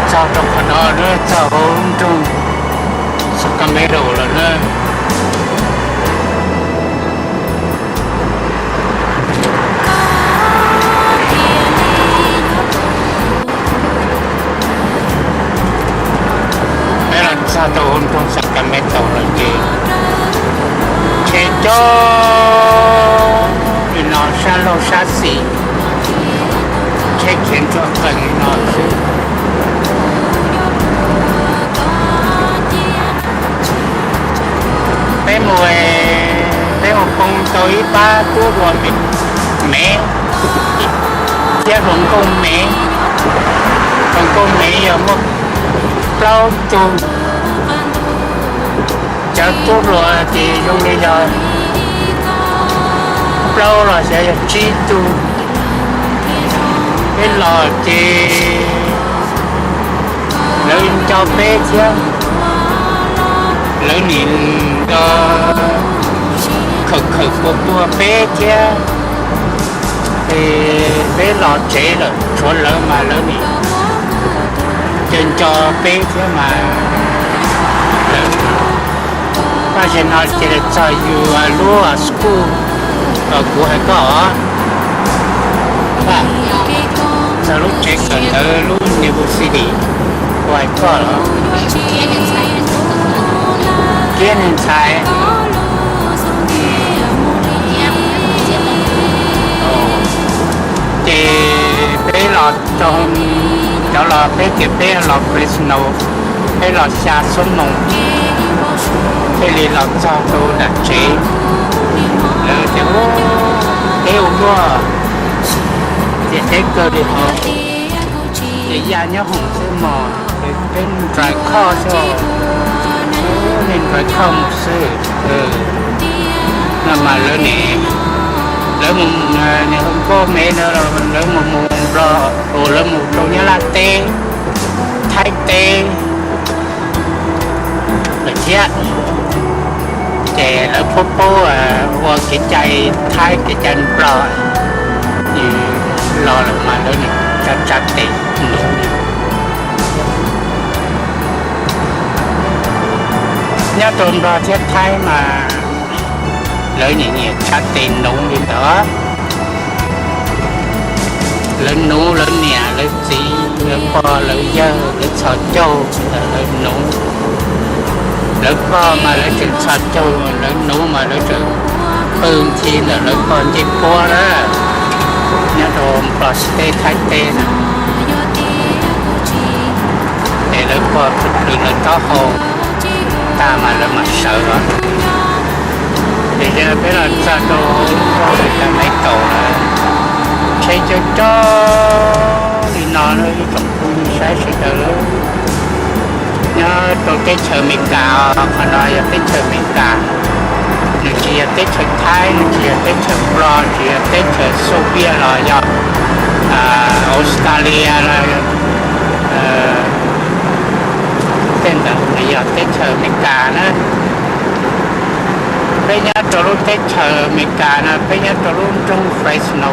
Txog rau qhov no na, txog hauv nroog Sacramento lawm na. Peb los txog rau hauv nroog Sacramento lawm ces tsheb coob li no, sab laug sab xis, tsheb khiav ntsuag qees li no xwb. Peb mus, peb mus poob tau ib pab tub hluas Mev thiab hluas nkauj Mev. Hluas nkauj Mev yog muaj plaub tug, cov tub hluas ces zoo li yog plaub los xyov yog tsib tug. Peb los ces lawv nco peb thiab, lawv nim nco khawm khawm puas puas peb thiab. Es peb los tsev lawm tshuav lawv mas lawv nim nco nco peb thiab mas lawv, Paj, zaum no cia li txog yus lub school, kuv hais koj os, txog lub tsev kawm ntawv lub university, kuv hais koj los, Kiab Neeg Ntxhais. Ces peb los rau, cov los peb tias peb los Fresno, peb los xya xuab moos thiaj li los txog rau nram tsev. Lawv tias, Ub, teb ua luaj, tias teb kawg li hov, ces yaj nyob hoom xwb mog, peb drive car xwb, nej drive car mus xwb. No mas lawv nim, lawv mus, nim hu nkauj Mev na, lawv mus mus Nplog, lawv mus rau Nyab Laj teb, Thaib teb lawm thiab. Ces lawv paub paub ua kev cai Thaib kev cai Nplog, los lawm mas lawv nim tsa tsa tes nuv li. Nyob rau Nplog thiab Thaib mas lawv nim nyiam tsa tes nuv li ntawd. Lawv nuv lawv niam lawv txiv lawv pog lawv yawg lawv txhos caug ntawm lawv nuv. Lawv pog mas lawv tseem txhos caug, lawv nuv mas lawv tseem pw nthi ntawm lawv pog ncej puab na. Nyob rau Nplog teb Thaib teb na, ces lawv pog plhws plhws lawv taub hau tag mas lawv mam sawv os. Ces peb los txog rau Sacramento lawm, tsheb coob coob li no ib tsoom phooj ywg saib sawv daws. Nyob rau teb chaws Amelikas, qhov no yog teb chaws Amelikas, nws tsis yog teb chaws Thaib, nws tsis yog teb chaws Nplog, tsis yog teb chaws Xavias los yog Australia los tej ntawd, nws yog teb chaws Amelikas na. Peb nyob rau lub teb chaws Amelikas no, peb nyob rau lub nroog Fresno.